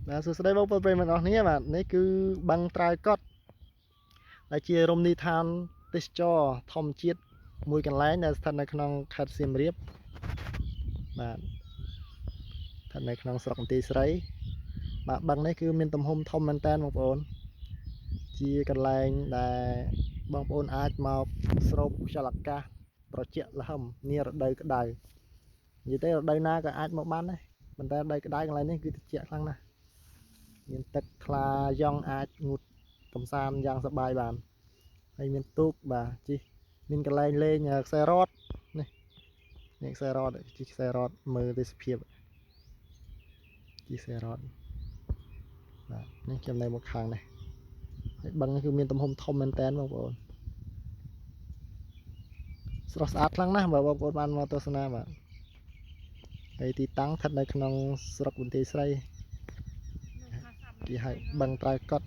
បាទសួស្តីបងប្អូនប្រិយមិត្តទាំងអស់គ្នាបាទនេះគឺបឹងត្រើយកត់ដែលជារមណីយដ្ឋានទេសចរណ៍ធម្មជាតិមួយកន្លែងដែលស្ថិតនៅក្នុងខេត្តសៀមរាបបាទស្ថិតនៅក្នុងស្រុកបន្ទាយស្រីបាទបឹងនេះគឺមានទំហំធំមែនតើបងប្អូនជាកន្លែងដែលបងប្អូនអាចមកស្រូបខ្យល់អាកាសត្រជាក់ល្ហឹមនារដូវក្តៅនិយាយទៅរដូវណាក៏អាចមកបានដែរប៉ុន្តែរដូវក្តៅកន្លែងនេះគឺត្រជាក់ខ្លាំងណាស់ មានទឹកថ្លាយ៉ងអាចងូតកំសាន្តយ៉ាងសប្បាយបានហើយមានទូកបាទជិះមានកន្លែងលេងខ្សែរ៉តនេះនេះខ្សែរ៉តជិះខ្សែរ៉តមើលទេសភាពជិះខ្សែរ៉តបាទនេះខ្ញុំនៅមកខាងនេះហើយបឹងនេះគឺមានទំហំធំមែនតើបងប្អូនស្រស់ស្អាតខ្លាំងណាស់បើបងប្អូនបានមកទស្សនាបាទហើយទីតាំងស្ថិតនៅក្នុងស្រុកបន្ទាយស្រី គេហៅបឹងត្រើយកត់